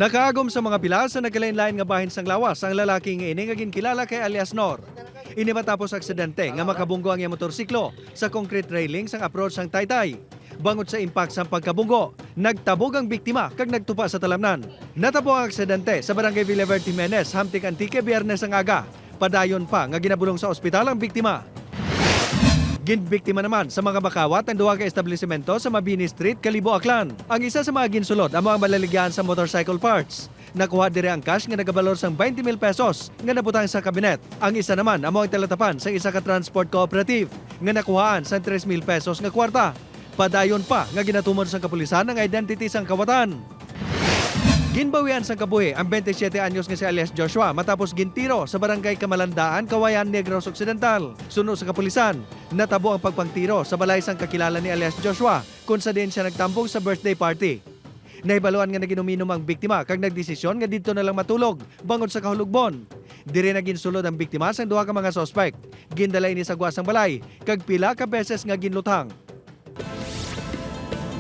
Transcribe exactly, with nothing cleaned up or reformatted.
Nakaagom sa mga pilas sa nagkalain-lain nga bahin sang lawas ang lalaki nga ini nga ginkilala kay alias Nor. Ini matapos aksidente nga makabunggo ang iyang motorsiklo sa concrete railing sang approach sang Taytay. Bangod sa impact sang pagkabunggo, nagtabog ang biktima kag nagtupa sa talamnan. Natabo ang aksidente sa Barangay Villaverde Jimenez, Hamtic, Antique, Biyernes ang aga. Padayon pa nga ginabulong sa ospital ang biktima. Ginbiktima naman sa mga makawat ang duha ka establisemento sa Mabini Street, Kalibo, Aklan. Ang isa sa mga ginsulod amo ang malaligyahan sa motorcycle parts. Nakuha diri ang cash nga nagabalor sang twenty mil pesos nga nabutang sa kabinet. Ang isa naman amo ang talatapan sang isa ka transport cooperative nga nakuhaan sang tres mil pesos nga kwarta. Padayon pa nga ginatumod sang kapulisan ang identity sang kawatan. Ginbawian sang kabuhi ang twenty-siyete anyos nga si alias Joshua matapos gintiro sa barangay Kamalandaan, Cauayan, Negros Occidental. Suno sa kapulisan, natabo ang pagpangtiro sa balay sang kakilala ni alias Joshua, kung sa diin siya nagtambong sa birthday party. Nahibaluan nga nag-inom-inom ang biktima kag nagdesisyon nga didto na lang matulog bangod sa kahulogbon. Diri na ginsulod ang biktima sang duha ka mga suspek. Gindala ini sa gwa sang balay kag pila ka beses nga ginluthang.